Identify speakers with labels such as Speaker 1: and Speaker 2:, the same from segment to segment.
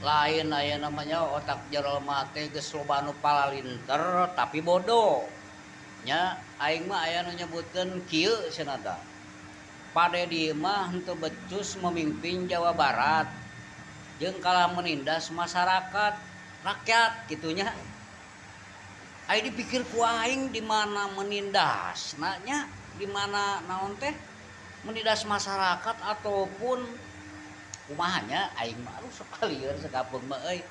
Speaker 1: Lain aya namanya otak jelema teh geus loba nu palalinter tapi bodoh nya. Aing mah aya nu nyebutkeun kieu cenah tah, Pak Dedi mah henteu becus memimpin Jawa Barat jeung kalah menindas masyarakat, rakyat kitu nya. Aya dipikir ku aing, di mana menindas nya, di mana naon teh menindas masyarakat ataupun kumaha nya? Aing mah, aduh, sok lieur sakapeung mah euy.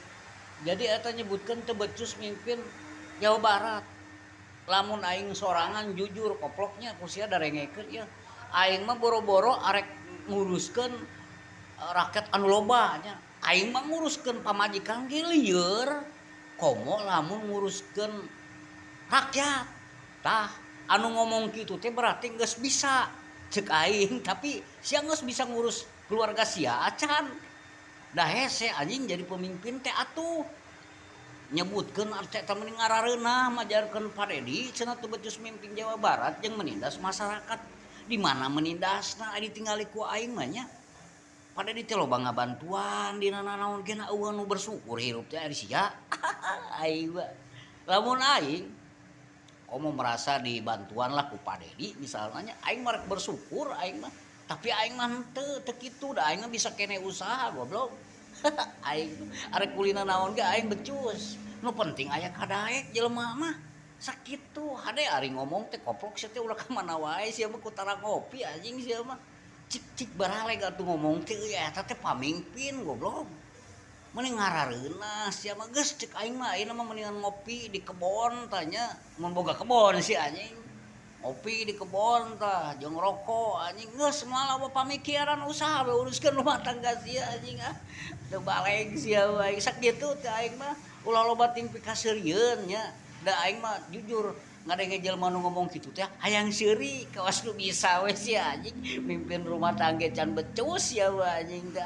Speaker 1: Jadi eta nyebutkeun teu becus mimpin Jawa Barat. Lamun aing sorangan jujur, koploknya ku sia darengekeun ieu, aing mah boro-boro arek nguruskeun rakyat anu loba nya, aing mah nguruskeun pamajikan ge lieur, komo lamun nguruskeun rakyat. Tah, anu ngomong kitu teh berarti geus bisa cek aing, tapi sia geus bisa ngurus keluarga sia acan. Da hese anjing jadi pemimpin teh atuh. Nyebutkeun eta mending ngarareunah majarkeun Pak Dedi cenah teu becus mimpin Jawa Barat jeung menindas masyarakat. Di mana menindasna ari ditingali ku aing mah nya? Pak Dedi teh loba ngabantuan dina nanaon ge, euweuh nu bersyukur hirup teh ari sia. Aing mah, lamun aing komo merasa dibantuan lah ku Pak Dedi misalnya nya, aing mah rek bersyukur aing mah. Tapi aing mah henteu, teu kitu da, aing mah bisa keneh usaha, goblok. Aing arek kulina naon ge aing becus. Nu penting aya kadaek jelema mah. Sakitu hade ari ngomong teh, koplok sia teh, ulah ka mana wae sia mah, ku tara ngopi anjing sia mah. Cik cik baraleg atuh ngomong teh euy, eta teh pamimpin, goblok. Mending ngarareunah sia mah. Geus, cek aing mah ayeuna mah mendingan ngopi di kebon tah nya, mun boga kebon si anjing. Ngopi di kebon tah jeung rokok anjing, geus moal loba pamikiran usaha we, uruskeun rumah tangga sia anjing. Ah, teu baleg sia wae sakitu teh. Aing mah ulah loba ting pikaseurieun nya, da aing mah jujur ngadenge jelema nu ngomong kitu teh hayang seuri, kawas nu bisa we sia anjing, mimpin rumah tangga can becus ya anjing teh.